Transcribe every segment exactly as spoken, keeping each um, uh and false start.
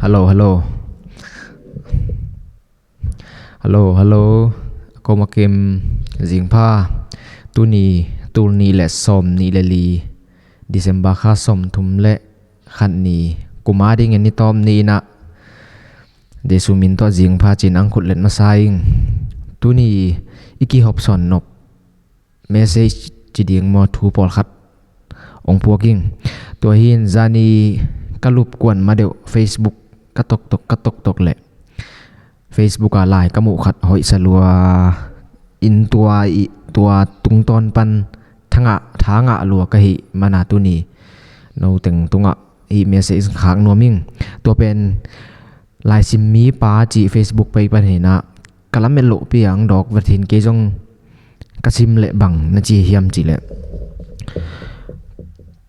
Hello, hello. Hello, hello. Ko makim zingpha. Tuni, tul nih le sawm nih le li, December kha sawm thum le khat ni, kum a dingin ni tawm ni inah Jesu min tawh zingpha cin ang khut let masa ing. Tuni i kihopsawn nop message ci ding maw, thu pawlkhat ong puak ing. Tua hin zani ka lupkuan madeuh Facebook ka toktok, ka toktok leh Facebook ah lai ka muh khat hoihsa lua in tua i, tua tungtawn pan thangah, thangah lua ka hih mana tuni no teng tungah hih message khak nuam ing. Tua pen laisim mi pa ci Facebook page pan hinah ka lamet lohpi ang dawk vathin kei zong ka sim leh bang na ci hiam cih leh,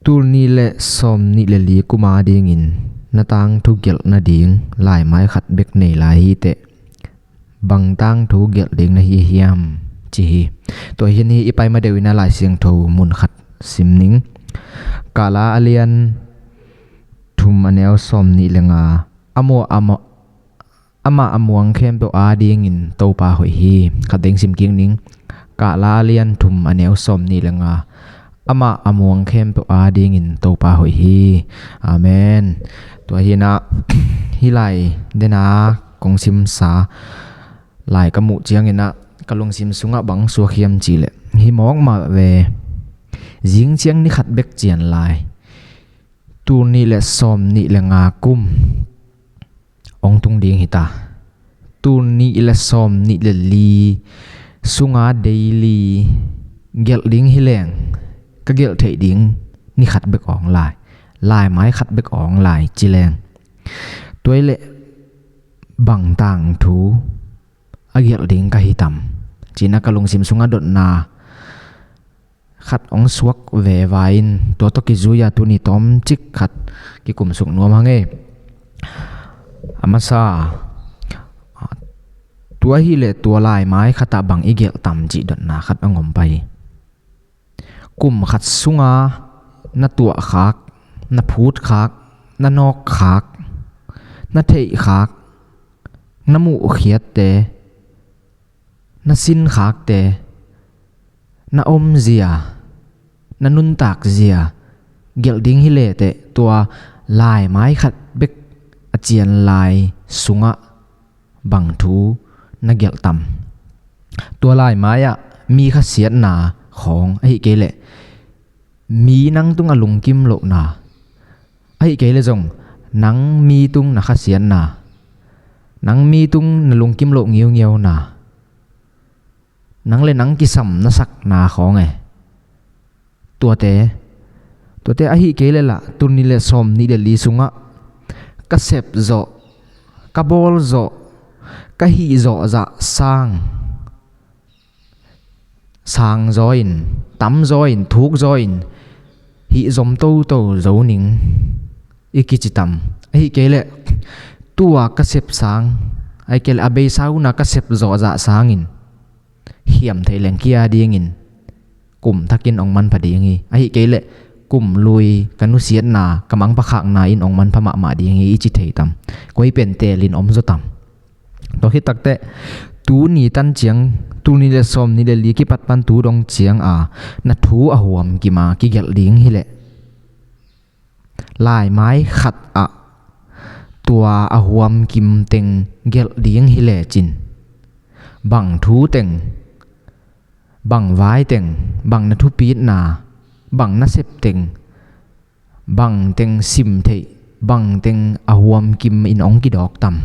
tul nih le sawm nih le li kum a dingin na tangthu gelh nading laimai khat bek nei lai hi teh, bang tangthu gelh ding na hi hiam ci hi. Tua hin hi i pai madeuh inah Lai Siangtho mun khat sim ning. Kala a lian thum a neu sawm nih le nga. A mua, a mua, amah a muang khempeuh a dingin Topa hoih hi. Khat deng sim kik ning. Kala a lian thum a neu sawm nih le nga. Amah a muang khempeuh a dingin Topa hoih hi. Amen. Tua hinah hih lai dena kong simsa lai ka muh cianginah ka lungsim sungah bang suak hiam cih leh, hi mawk mah ve. Zing ciang ni khat bek cian lai, tul nih le sawm nih le nga kum ong tung ding hita. Tul nih le sawm nih le li sunga daily gelh ding hi leng, ka gelh theih ding ni khat bek awng lai, laimai khat bek awng lai ci leng, tua hi leh bang tangthu a gelh ding ka hi tam, ci-inah ka lungsim sungah dotna khat ong suak veva in, tua tawh kizui-a tuni tawmcik khat kikumsuk nuam hang ei. A masa, tua hi leh tua laimai khatah bang i gelh tam cih dotna khat ong om pah hi. Kum khat sunga na tuahkhak, na phutkhak, na nawkkhak, na theihkhak, na muhkhiatte, na sinkhakte, na omzia, na nuntakzia gelh ding hi leh teh, tua laimai khat bek a cian lai sungah bang thu na gelh tam? Tua laimai-ah mi khasiatna khawng, ahih kei leh mi nang tung a lungkim lohna, ahih kei leh zong nang mi tung na khasiatna, nang mi tung na lungkim loh ngiungiauna, nang le nang kisam na sakna khawng e. Tuate, tuate ahih kei leh lah, tul nih le sawm nih le li sungah ka sep zawh, ka bawl zawh, ka hih zawh zah sang, sang zaw in, tam zaw in, thuk zaw in, hih zom toto zo ning i kici tam? Ahih kei leh tua ka sep sang, ahih kei leh a beisa hun-a ka sep zawh zah sangin hiam theih leng kia dingin kum thakin ong manpha ding hi. Ahih kei leh kum lui ka nusiatna, ka mangpha khakna in ong manpha mahmah ding hi i ci thei tam? Koi pen telin om zaw tam? Tua khit takteh tuni tan ciang, tul nih le sawm nih le li kipat pan tu dong ciang a na thu a huam kim a kigelh ding hi leh, laimai khat ah tua a huam kim teng gelh ding hi lecin, bang thu teng, bang vai teng, bang na thupitna, bang na sep teng, bang teng sim theih, bang teng a huam kim in ong kidawk tam?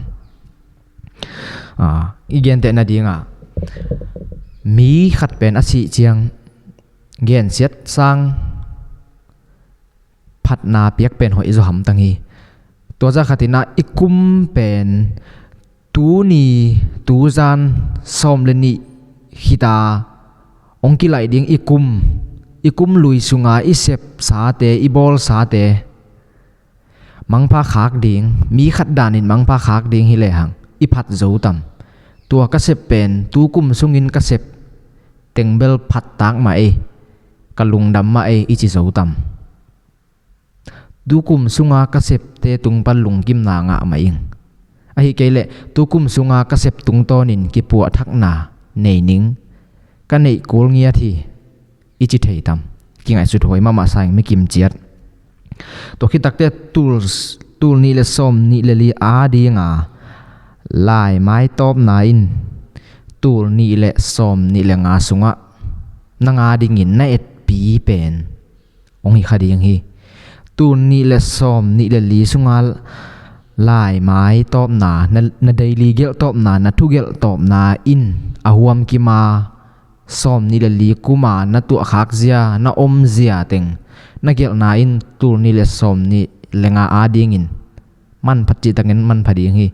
Ah, i genteh nadingah mi khat pen a sih ciang gensiat sang phatna piak pen hoih zaw hamtang hi. Tua zah khatinah i kum pen tuni, tuzan sawm le nih khita ong kilaih ding i kum, i kum lui sunga i sepsate, i bawlsate mangpha khak ding, mi khat danin mangpha khak ding hi lehang i phat zo tam? Tua ka sep pen tu kum sungin ka sep tengbel phattak mah ei, ka lungdam mah ei i ci zo tam? Tukum sunga ka septe tung pan lungkimna ngah mah ing. Ahi kei leh tukum sunga ka sep tungtawnin kipuahthakna nei ning. Ka neih kul ngiat hi, i ci thei tam? Kingaihsut huai mahmah sa ing, mi kimciat. Tua khit takteh tul, tul nih le sawm nih le li adinga laimai tawpna in tul nih le sawm nih le nga sungah nang adingin na etpi pen hong hi kha ding hi. Tul nih le sawm nih le li sunga laimai tawpna, na, na daily gelh tawpna, na thugelh tawpna in a huam kima sawm nih le li kuma na tuahkhak zia, na om zia teng na gelhna in tul nih le sawm nih le nga adingin manpha cihtakin manpha ding hi.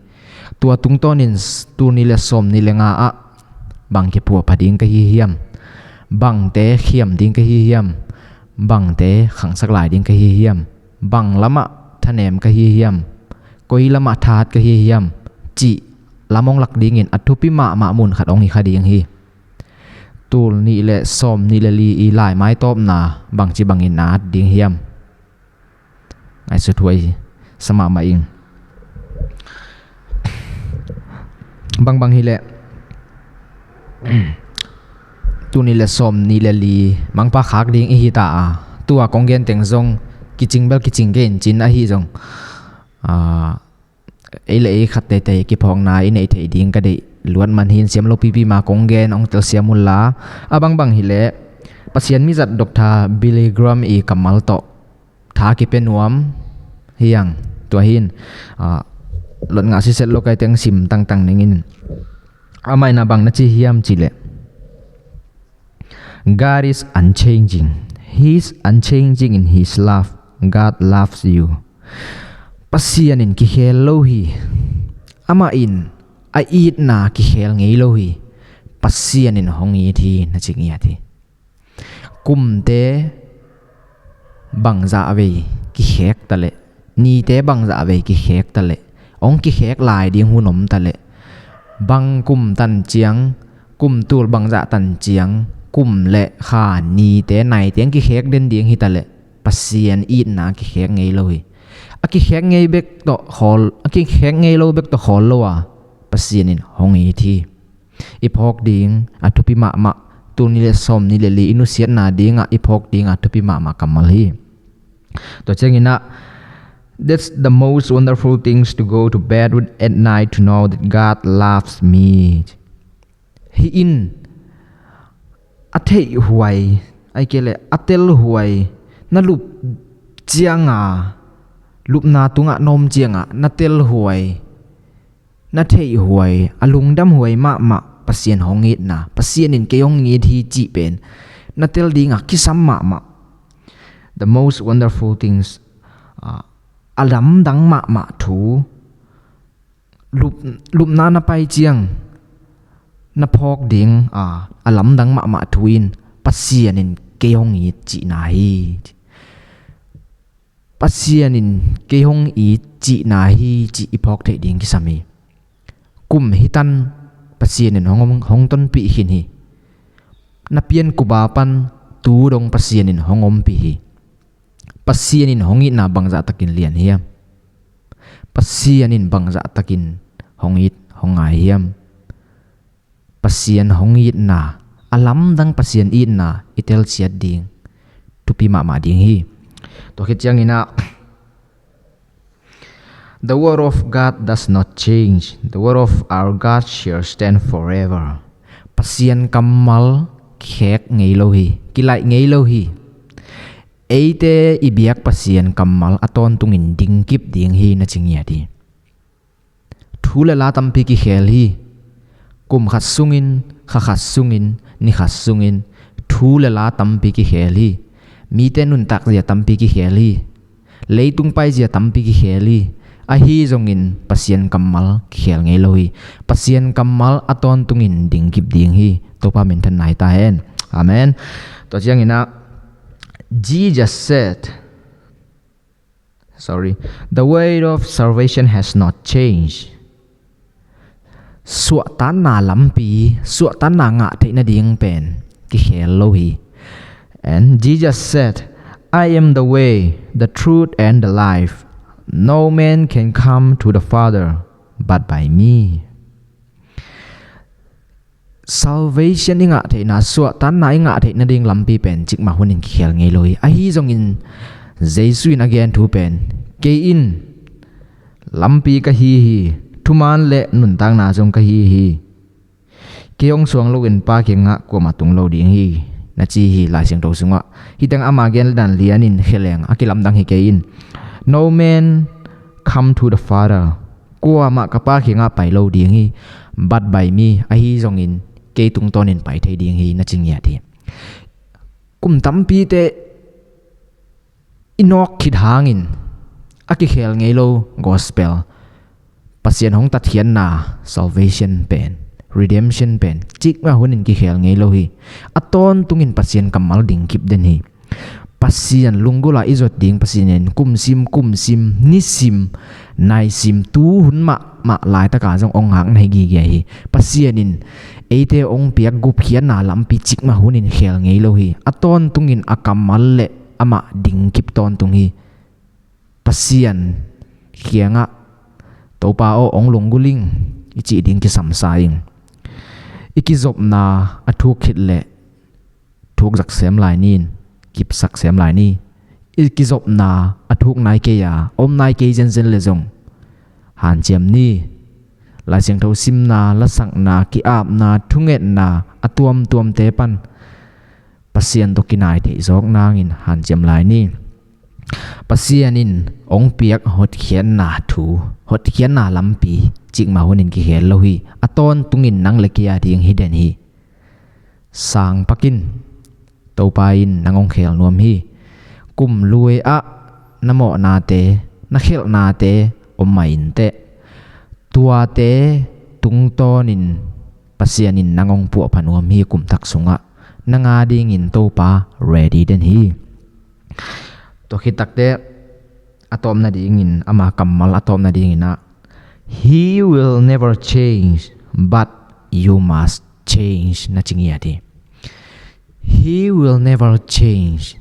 Tua tungtawnin s-, tul nih le sawm nih le nga ah bang kipuahpha ding ka hi hiam? Bangte khiam ding ka hi hiam? Bangte khangsak lai ding ka hi hiam? Bang lamah thanem ka hi hiam? Koi lamah thahat ka hi hiam? Cih lam hong lak dingin a thupi mahmah mun khat hong hi kha ding hi. Tul nih le sawm nih le li i laimai tawpna bangci bangin na at ding hiam? Ngaihsut huai sa mahmah ing. Bangbang hileh tul nih le sawm nih le li mangpha khak ding i hi ta a, tua kong gen teng zong kicing bel kicing kei in cin ahi zong, a, ei le ei khat teitei kiphawkna i neih theih ding ka deih luat man hi in, siam lo pipi ma kong gen hong telsiam unla. A bangbang hileh Pasian mizat Doctor Billy Graham i kammal tawh tha kipia nuam hi hang. Tua hi in, a, lot ngah siset lo kai teng sim tangtang ning in. Amah in a bang na ci hiam cihleh, God is unchanging. He is unchanging in his love. God loves you. Pasian in kikhel lo hi. Amah in a itna kikhel ngei lo hi. Pasian in hong it hi, na ci ngiat hi. Kumte bangzah vei kikhek taleh, nite bangzah vei kikhek taleh, hong kikhek lai ding hun om taleh, bang kum tan ciang, kum tul bangzah tan ciang, kum le kha, nite, naite hong kikhek den ding hi taleh, Pasian itna kikhek ngei lo hi. A kikhek ngei bek tawh khawl, a kikhek ngei lo bek tawh khawl lo a, Pasian in hong it hi. I phawk ding a thupi mahmah, tul nih le sawm nih le li i nusiatna dingah i phawk ding a thupi mahmah kammal hi. Tua ciangin ah, that's the most wonderful things to go to bed with at night, to know that God loves me. Hih in a theihhuai, ahih kei leh a telhuai, na lup cianga, lupna tungah na om cianga na telhuai, na theihhuai, a lungdamhuai mahmah Pasian hong itna, Pasian in kei hong it hi cih pen na tel dingah kisam mahmah. The most wonderful things, ah, a lamdang mahmah thu, lup, lupna na pai ciang na phawk ding, ah, a lamdang mahmah thu in Pasian in kei hong it cihna hi. Pasian in kei hong it cihna hi cih i phawk theih ding kisam hi. Kum hi tan Pasian in hong, hong tonpih khin hi. Na pian kuba pan tu dong Pasian in hong ompih hi. Pasian in hong itna bangzah takin lian hiam? Pasian in bangzah takin hong it, hong ngai hiam? Pasian hong itna, a lamdang Pasian itna i telsiat ding thupi mahmah ding hi. Tua khit ciangin ah, the word of God does not change. The word of our God shall stand forever. Pasian kammal kikhek ngei lo hi, kilaih ngei lo hi. Eite i biak Pasian kammal a tawntungin dingkip ding hi, na ci ngiat hi. Thu le la tampi kikhel hi. Kum khat sungin, kha khat sungin, ni khat sungin thu le la tampi kikhel hi. Mite nuntak zia tampi kikhel hi. Leitung pai zia tampi kikhel hi. Ahi zongin Pasian kammal kikhel ngei lo hi. Pasian kammal a tawntungin dingkip ding hi. Topa minthanna hi ta hen. Amen. Tua ciangin ah, Jesus said, sorry, the way of salvation has not changed. Suahtakna lampi, suahtakna ngah theih nading pen kikhel lo hi. And Jesus said, "I am the way, the truth, and the life. No man can come to the Father but by me." Salvation i ngah theihna, suahtakna i ngah theihna ding lampi pen cikmah hunin kikhel ngei lo hi. Ahi zongin Jesu in a gen thu pen, "Kei in lampi ka hi hi, thuman le nuntakna zong ka hi hi. Kei hong suang loin Pa kiangah kuamah tung lo ding hi," na ci hi Lai Siangtho sungah. Hih teng ama gen le dan lianin khe leng a kilamdang hi kei in, "No man come to the Father." Kuamah ka Pa kiangah pai lo ding hi, "But by me," ahi zongin kei tungtawnin pai thei ding hi, na ci ngiat hi. Kum tampite i nawk khit hangin a kikhel ngei lo gospel, Pasian hong tatkhiatna, salvation pen, redemption pen, cikmah hunin kikhel ngei lo hi. A tawntungin Pasian kammal ding kip den hi. Pasian lunggulh a i zot ding Pasian in kumsim, kumsim, nisim, naisim, tuhun mahmah laitaka zong hong ngakna hi gige hi. Pasian in eite hong piak gupkhiatna lampi cikmah hunin khel ngei lo hi. A tawntungin a kammal le amah ding kip tawntung hi. Pasian kiangah, "Topa aw, hong lunggulh ing," i cih ding kisamsa ing. I kizopna a thuk khit leh thuk zak sem lai ni in, kipsak sem lai ni. I kizopna a thuk nai kei a, om nai kei zenzen le zong hanciam ni. Lai Siangtho simna, lasakna, ki-apna, thungetna a tuamtuamte pan Pasian tawh kinai theih zawk nangin hanciam lai ni. Pasian in hong piak hotkhiatna thu, hotkhiatna lampi cikmah hunin kikhel lo hi. A tawntungin nang le kei a ding hi den hi. Sangpakin, Topa in nang hong khel nuam hi. Kum lui ah na mawhnate, na khelhnate om mah inteh, tuate tungtawnin Pasian in nang hong puahpha nuam hi. Kum thak sungah nang a dingin Topa ready den hi. Tua khit takteh a tawpna dingin, ama kammal a tawpna dingin ah, "He will never change, but you must change," na ci ngiat hi. "He will never change."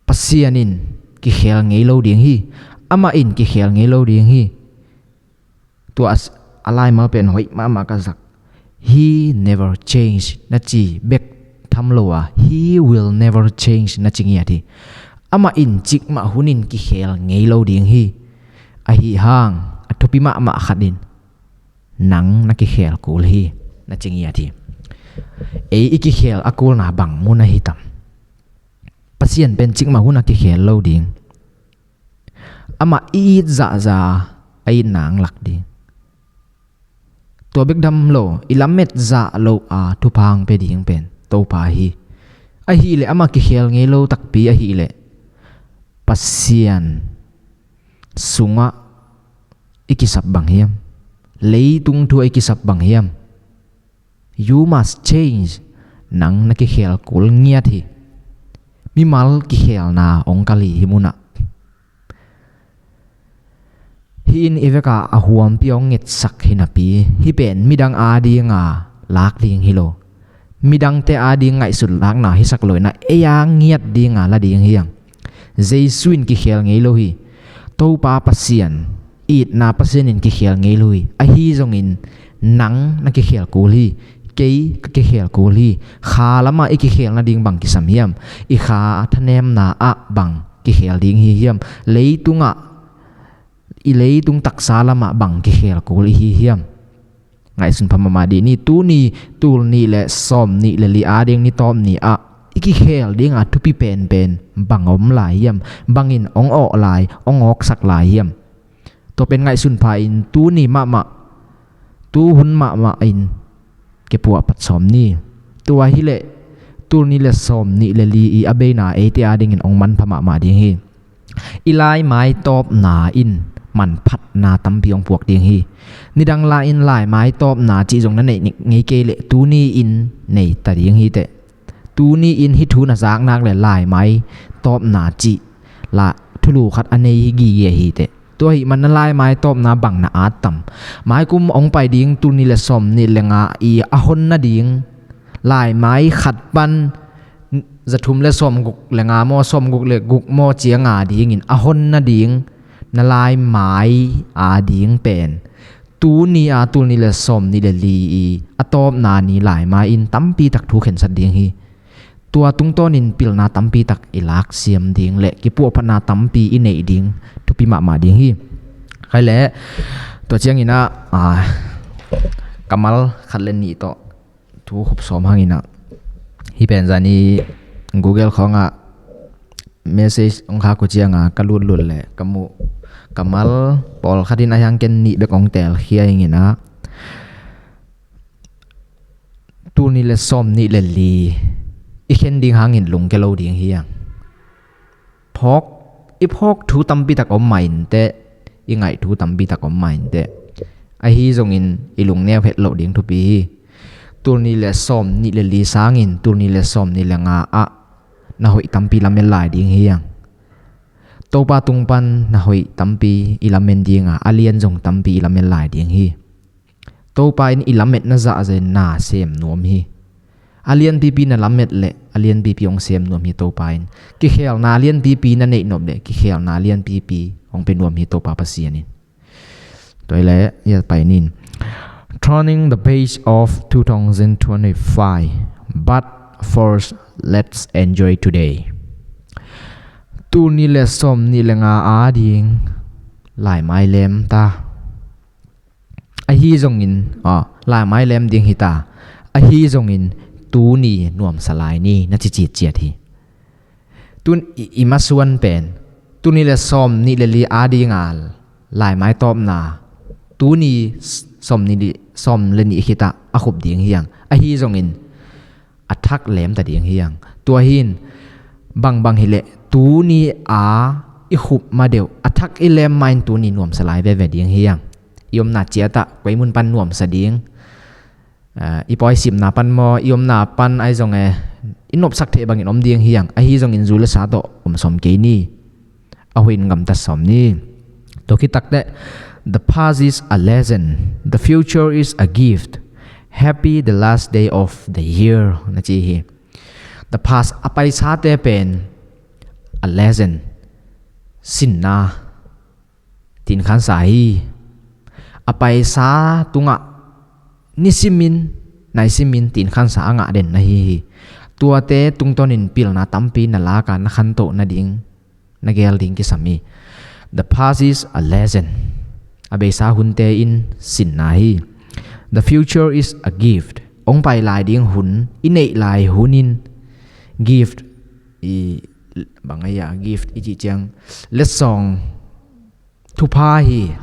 Pasian in kikhel ngei lo ding hi. Amah in kikhel ngei lo ding hi. Tua a s-, a laimal pen hoih mahmah ka zak. "He never change," na ci bek tham lo a, "He will never change," na ci ngiat hi. Amah in cikmah hunin kikhel ngei lo ding hi. Ahi hang a thupi mahmah khat in, "Nang na kikhel kul hi," na ci ngiat hi. Ei i kikhel a kulna bang mun ahi tam? Pasian pen cikmah hun a kikhel lo ding. Amah i it zahzah a itna hong lak ding. Tua bek tham lo, i lamet zah lo a thupha hong pia ding pen Topa hi. Ahih leh amah kikhel ngei lo takpi ahih leh, Pasian sungah i kisap bang hiam? Leitung thu ah i kisap bang hiam? "You must change." Nang na kikhel kul ngiat hi. Mimal kikhelna hong kal hi hih munah. Hih in i vekah a huampi hong ngetsak hi napi, hih pen midang a dinga lak ding hi lo. Midangte a ding ngaihsut lakna hisak lo in ah, ei a ngiat dinga la ding hi hang. Jesu in kikhel ngei lo hi. Topa Pasian, itna Pasian in kikhel ngei lo hi. Ahi zongin nang na kikhel kul hi. Kei ka kikhel kul hi. Kha lamah i kikhel nading bang kisam hiam? I kha thanemna ah bang kikhel ding hi hiam? Leitungah, i leitung taksa lamah bang kikhel kul i hi hiam? Ngaihsun pha mahmah dih ni. Tuni, tul nih le sawm nih le li a ding ni tawp ni ah i kikhel dinga thupi penpen bang om lai hiam? Bangin hong awh lai, hong awksak lai hiam? Tua pen ngaihsun pha in, tuni mahmah, tuhun mahmah in kipuah phat sawm ni. Tua hi leh tul nih le sawm nih le li i a beina eite a dingin hong manpha mahmah ding hi. I laimai tawpna in manphatna tampi hong puak ding hi. Nidang lai-in laimai tawpna cih zong na neih ngei kei leh tuni-in nei ta ding hi teh. Tuni-in hih thu na zak nak leh laimai tawpna cih la thulu khat a nei hi gige hi teh. Tua ahih man na laimai tawpna bang na at tam? Maikum hong pai ding tul nih le sawm nih le nga i a hon nading laimai khat pan zathum le sawmguk le nga maw, sawmguk le guk maw cianga dingin a hon nading na laimai a ding pen tuni a tulni le sawmni le li i a tawpna ni laimai in tampi tak thu khensat ding hi. Tua tungtawnin pilna tampi tak i laksiam ding le kipuahphatna tampi i neih ding thupi mahmah ding hi. Khai le tua ciangin ah, ah, kamal khat le nih tawh thu khup sawm hangin ah, hih pen zani Google khawngah message hong khak uh cianga ka lutlut le ka muh kamal pawlkhat in a hiang ken nih bek hong telkhia ingin ah, tulni le sawmni le li i khen ding hangin lungke lo ding hi ang. Phawk, i phawk thu tampi tak om mah inteh, i ngaih thu tampi tak om mah inteh, ahi zongin i lungneu het loh ding thupi hi. Tulni le sawmni le li sangin tulni le sawmni le nga ah na hoih tampi lamen lai ding hi ang. Topa tung pan na hoih tampi i lamen dinga, a lian zong tampi i lamen lai ding hi. Topa in i lametna zahzen na sem nuam hi. A lianpipi na lamet le a lianpipi hong sem nuam hi Topa in. Kikhelna a lianpipi na neih nop le kikhelna a lianpipi hong pe nuam hi Topa Pasian in. Tua hi le, ia pai nin. Turning the page of two thousand twenty-five, but first, let's enjoy today. Tulni le sawmni le nga a ding laimai lem ta. Ahi zongin, ah, laimai lem ding hi ta. Ahi zongin tuni nuamsa lai ni na ci citciat hi. Tun i, i masuan pen, tulni le sawmni le li a dinga laimai tawpna, tuni s-, sawmni le, sawm le nih khitah a khup ding hi ang. Ahi zongin a thak lem ta ding hi ang. Tua hin bangbang hileh tuni a i khup ma deuh, a thak i lem ma in tuni nuamsa lai veve ding hi ang. I omna ciatah koi mun pan nuamsa ding. Ah, i pawi simna pan maw, i omna pan ahi zong e, i nopsak theh bangin om ding hi ang. Ahi zongin zu le sa tawh om sawm kei ni. A hoih in gamtat sawm ni. Tua khit takteh, the past is a lesson, the future is a gift. Happy the last day of the year, na ci hi. The past, a paisate pen a lesson, sinna, tinkhansa hi. A paisa tungah nisimin, naisimin tinkhansa a ngah den na hi hi. Tuate tungtawnin pilna tampi na laka na khantoh nading, na gel ding kisam hi. The past is a lesson. A beisa hunte in sinna hi. The future is a gift. Hong pai lai ding hun, i neih lai hun in gift, i bang a ia gift i cih ciang letsong thupha hi.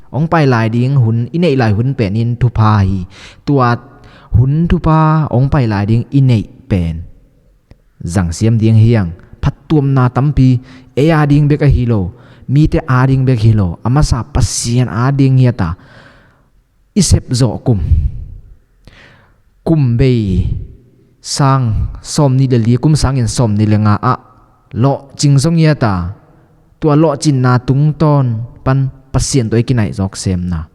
Hong pai lai ding hun, i neih lai hun pen in thupha hi. Tua hun thupha hong pai lai ding i neih pen zangsiam ding hi ang. Phattuamna tampi, ei a ding bek ahi lo, mite a ding bek hi lo, a masa Pasian a ding hi a ta. I sepzawh kum, kum bei sang sawmnih le li, kum sangin sawmnih le nga ah lawhcing zong hi a ta. Tua lawhcinna tungtawn pan Pasian tawh i kinaih zawk semna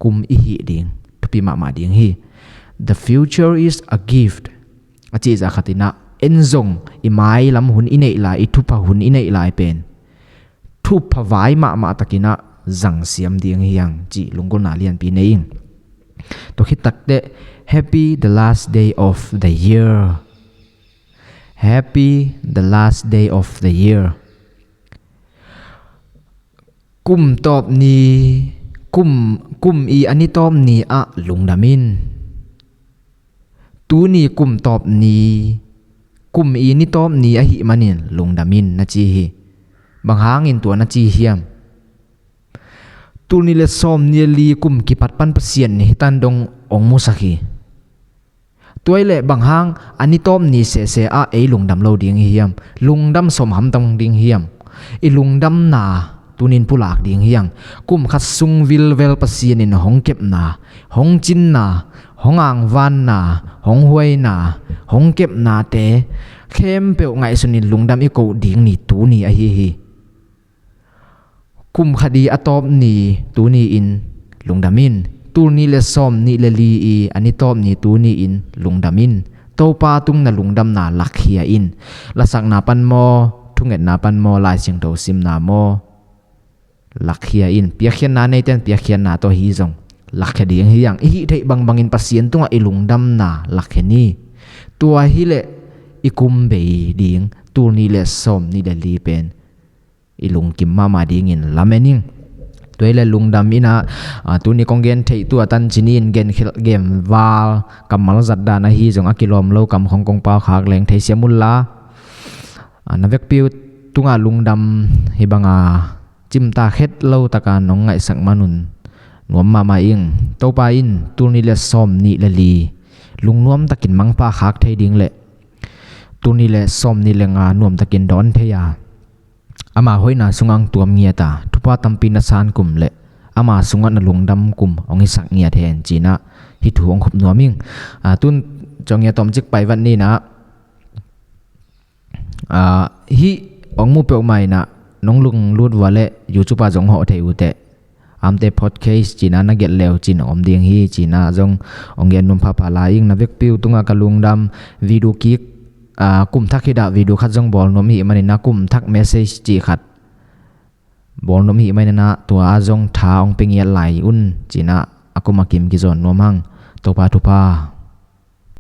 kum i hih ding thupi mahmah ding hi. The future is a gift. A cihzah khatinah en zong i mailam hun i neih lai, i thupha hun i neih lai pen thupha vai mahmah takinah zangsiam ding hi ang cih lunggulhna lianpi nei ing. Tua khit takteh, happy the last day of the year. Happy the last day of the year. Kum tawp ni, kum, kum i a ni tawp ni ah lungdam in. Tuni kum tawp ni, kum i ni tawp ni ahih manin lungdam in na ci hi. Bang hangin tua na ci hiam? Tul nih le sawm nih le li kum kipat pan Pasian nih hi tan dong ong musak hi. Tua i leh bang hang a ni tawp ni sese ah ei lungdam lo ding hi hiam? Lungdam sawm hamtang ding hiam? I lungdamna tunin pulak ding hiang. Kum khat sung vilvel Pasian in hong kepna, hong cinna, hong angvanna, hong huaina, hong kepnate khempeuh ngaihsunin lungdam i koh ding ni tuni ahi hi. Kum khat i a tawp ni tuni in lungdam in. Tul nih le sawm nih le li i a ni tawp ni tuni in lungdam in. Topa tung na lungdamna lakkhia in. Lasakna pan maw, thungetna pan maw, Lai Siangtho simna maw, lakkhia in. Piakkhiatna neite in piakkhiatna tawh hi zong lakkhia ding hi hang. I hih theih bangbangin Pasian tungah i lungdamna lakkhia ni. Tua hileh i kum bei ding, tul nih le sawm nih le li pen i lungkim mahmah dingin lamen ing. Tua hileh lungdam in ah, a, tuni kong gen theih tua tancinin genkhelh gemval kammal zatdan ahi zong a kilawm lo kam khong kong paukhak leng theisiam unla, a, na vekpi uh tungah lungdam hih banga cimtak het lo taka nong ngaihsak manun nuam mahmah ing. Topa in tul nih le sawm nih le li lungnuam takin mangpha khak thei ding le tul nih le sawm nih le nga nuam takin dawn thei a, ama hoihna sungah ang tuam ngiat a, thupha tampi na san kum le ama sungah na lungdam kum hong hisak ngiat hen cinah hih thu hong khop nuam ing. A, tun cawngya tawmcik paivat ninah, a, hih hong mu peuhmah inah nong lunglut vua le YouTube ah zong hawh thei uh teh. Amte podcast cina na gelh leu cin om ding hi cina zong ong gen nuam phapha lai ing. Na vekpi uh tungah ka lungdam. Video kik, a, kum thak hi dah video khat zong bawl nuam hi maninah kum thak message cih khat bawl nuam hi maninah tua a zong tha ong pe ngiat lai un cina a kum a kim kizawn nuam hang. Topa thupha.